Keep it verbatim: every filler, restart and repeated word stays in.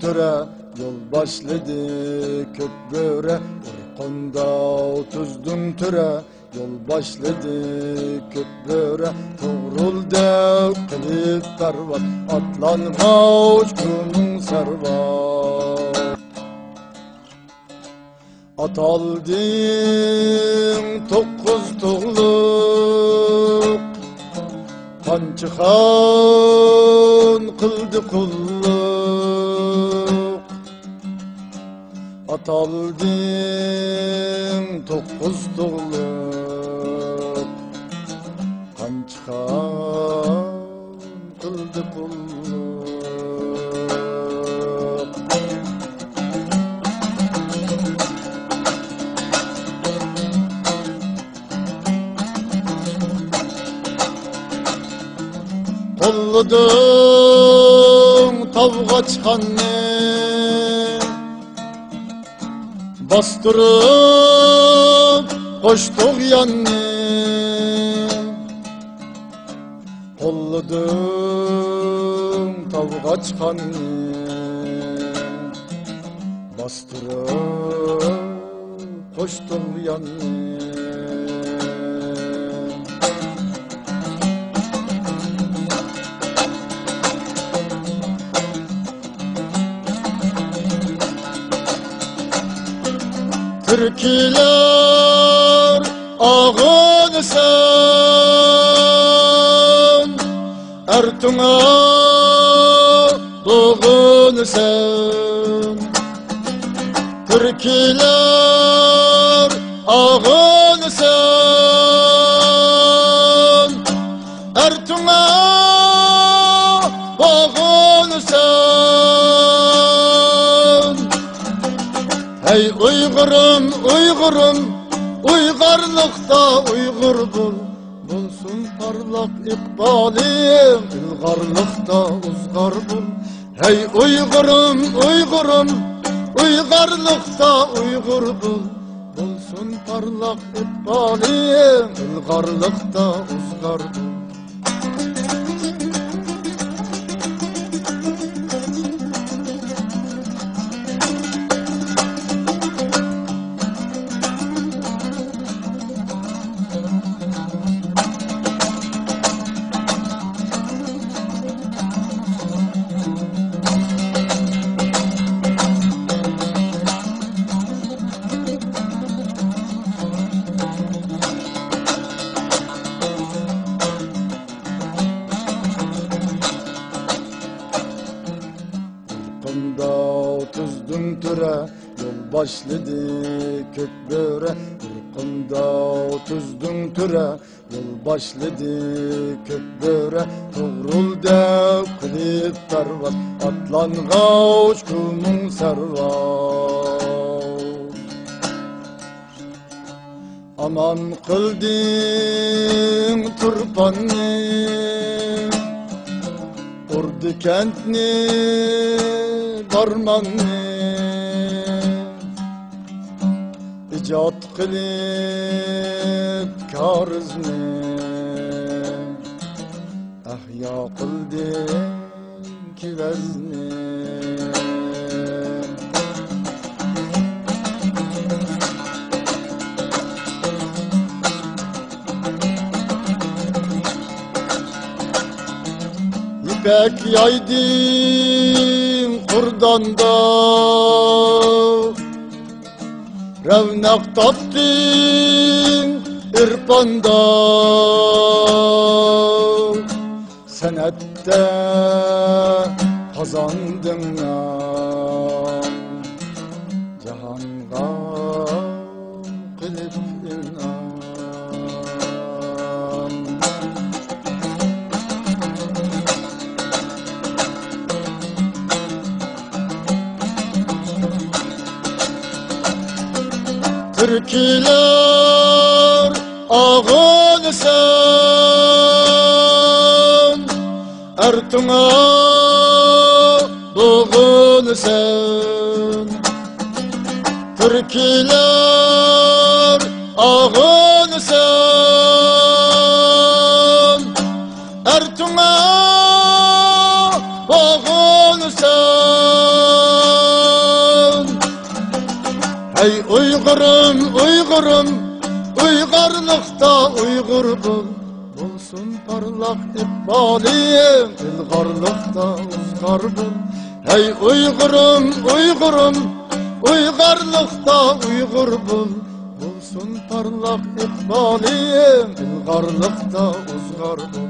تۆرە يول باشلىدى كۆك بۆرە، ئۇرقۇمدا تۈزدۈم تۆرە، يول باشلىدى كۆك بۆرە، توغرۇل دەپ قىلىپ پەرۋاز، ئاتلانغاچ كۈمۈڭ سەرۋاز. ئاتالدىڭ توققۇز تۇغلۇق، قانچىخان قىلدى قۇللۇق. ئاتالدىڭ توققۇز تۇغلۇق، قانچىخان قىلدى قۇللۇق. قوللىدىڭ تاۋغا چىققاننى، باستۇرۇپ قوشتۇق ياننى. قوللىدىڭ تاۋغا چىققاننى، باستۇرۇپ قوشتۇق ياننى. تۈركىيلەر ئاغىنىسەن، ئەرتۇڭا دوغىنىسەن. تۈركىيلەر ئاغىنىسەن، ئەرتۇڭا باغىنىسەن. ھەي ئۇيغۇرۇم، ئۇيغۇرۇم، ئۇيغارلىقتا ئۇيغۇر بول. بولسۇن پارلاق ئىقبالىڭ، ئىلغارلىقتا ئۇزغار بول. ھەي ئۇيغۇرۇم، ئۇيغۇرۇم، ئۇيغارلىقتا ئۇيغۇر بول. بولسۇن پارلاق ئىقبالىڭ، ئىلغارلىقتا ئۇزغار بول. ئۇرقۇمدا تۈزدۈڭ تۆرە، يول باشلىدى كۆك بۆرە. ئۇرقۇمدا تۈزدۈڭ تۆرە، يول باشلىدى كۆك بۆرە. توغرۇل دەپ قىلىپ پەرۋاز، ئاتلانغاچ كۈمۈڭ سەرۋاز. ئامان قىلدىڭ تۇرپاننى، ئۇردى كەنتنى، بارماننى، ئىجاد قىلىپ كارىزنى، ئەھيا قىلدىڭ كېۋەزنى. يىپەك يايدىڭ قۇرداندا، رەۋنەق تاپتىڭ ئېرپاندا. سەنئەتتە قازاندىڭ نام، جاھانغا قىلىپ ئىلھام. تۈركىيلەر ئاغىنىسەن، ئەرتۇڭا دوغىنىسەن. تۈركىيلەر ئاغىنىسەن، ئەرتۇڭا باغىنىسەن. ئەي ئۇيغۇرۇم، ئۇيغۇرۇم، ئۇيغۇرلۇقتا ئۇيغۇر بول. بولسۇن پارلاق ئىقبالىڭ، ئىلغارلىقتا ئىزغار بول. ھەي ئۇيغۇرۇم، ئۇيغۇرۇم، ئۇيغۇرلۇقتا ئۇيغۇر بول. بولسۇن پارلاق ئىقبالىڭ، ئىلغارلىقتا ئىزغار بول.